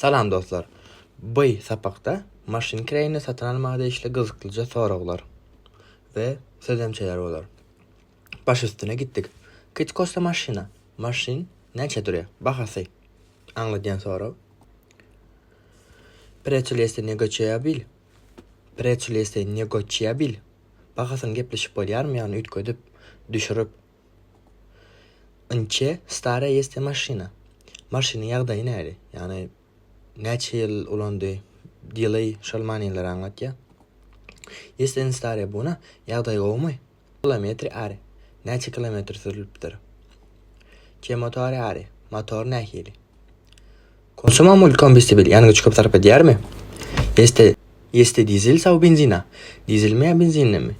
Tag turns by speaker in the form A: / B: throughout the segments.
A: Salam dostlar. Bu sapakda maşyn kireýine satyn almaga degişli gyzyklyja soraglar we sözlemçeler bolar. Baş üstüne gitdik. Kyt kosta maşyna? Maşyn näçe durýar? Bahasy aňladýan sorag. Prețul este negociabil? Prețul este negociabil? Bahasyny gepleşip bolýarmy, ýagny üýtgedip, düşürip? Inçe stara este maşyna. Maşynyň ýagdaýy näli? Ýagny näçe ýyl ulandy? Ýyly şol manylary aňlatýar. Este in stare buna ýagdaýy gowumy? Kilometri are. Näçe kilometr sürülipdir? Ce motory are. Motor nähili? Konsuma mult kombustibil ýangyç köp sarp edýärmi? Este Este dizel sau benzina? Dizelmi ýa benzinlimi?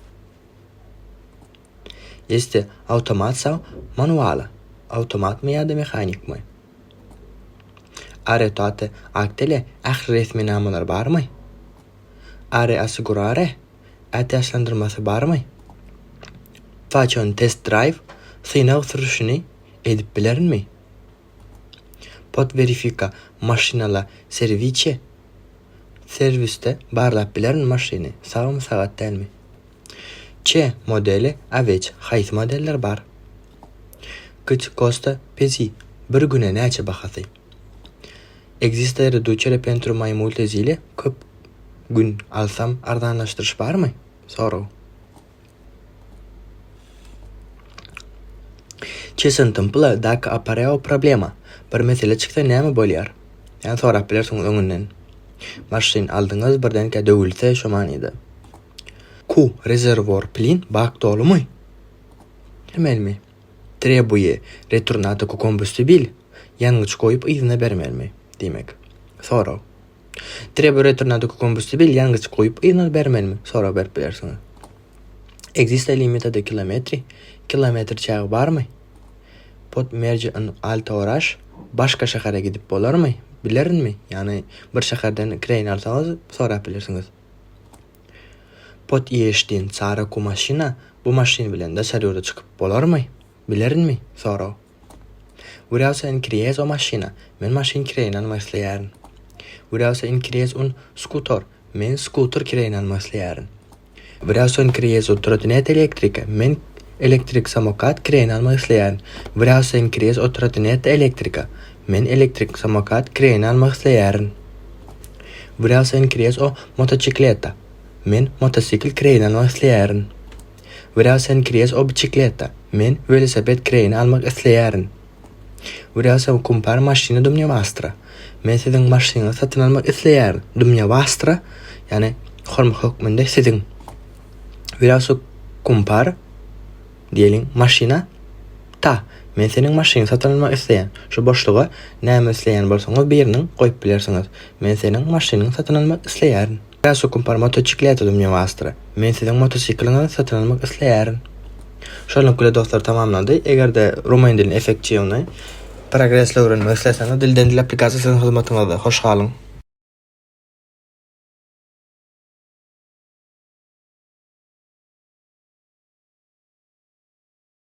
A: Este awtomat sau manuala? Awtomatmy ýa-da mehanikmi? Are toate aktele ähli resminamalar barmy? Are asigurare ätiýaçlandyrmasy barmy? Face un test drive synag sürüşini edip bilerinmi? Pot verifika maşyna la serviçe serwisde barlap bilerinmi maşyny sagmy sagat dälmi? Ce modeli aveç haýsy modeller bar? Gyç kosta pezi bir güne näçe bahasy? Exista reducere pentru mai multe zile köp gün alsam arzanlaşdyryş barmy? Sorag. Ce se întâmplă dacă aparea o problema? Bir mesele çyksa näme bolýar? Ýani sorap bilersiňiz öňünden. Maşyn aldyňyz birdenkä döwülse şo manyda. Ku rezerwor plin bak dolumy? Bermelimi? Trebuje returnată cu combustibil? Ýangyç goýup yzyna bermelimi? Diýmek. Sorag. Trebuje returnată cu combustibil? Ýangyç goýup yzyna bermelimi? Sorag berip bilersiňiz. Există limită de kilometri? Kilometr çägi barmy? Pot merge în alt oraş? Başga şähere gidip bolarmy? Bilerinmi? Ýagny bir şäherden kireýine alsaňyz sorap bilersiňiz. Pot ieși din țară cu mașina? Bu maşyn bilen daşary ýurda çykyp bolarmy? Bilerinmi? Sorag. Vreau să închiriez o mașină. Men maşyn kireýine almak isleýärin. Vreau să închiriez un skutor. Men skuter kireýine almak isleýärin. Vreau să închiriez o trotinetă electrică. Men elektrik samokat kireýine almak isleýärin. Vreau să închiriez o trotinetă electrică. Men elektrik samokat kireýine almak isleýärin. Vreau să închiriez o motocicletă. Men motosikl kireýine almak isleýärin. Vreau să închiriez o bicicletă. Men welosiped kireýine almak isleýärin. Vreau să cumpăr mașină dumneavoastră. Men siziň maşynyňyzy satyn almak isleýärin. Dumneavoastră, ýagny hormat hökmünde siziň. Vreau să cumpăr diýeliň maşyna ta. Men seniň maşynyňy satyn almak isleýän. Şu boşluga näme isleýän bolsaňyz biriniň goýup bilersiňiz. Men seniň maşynyňy satyn almak isleýärin. Vreau să cumpăr motocicletă dumneavoastră. Men siziň motosikliňizi satyn almak isleýärin. Şonluk bile dostlar tamamlandy. Eger-de rumyn dilini effektiwnyý, progresli öwrenmek isleseňiz Dilden dil applikasiýasy siziň hyzmatyňyzda. Hoş galyň!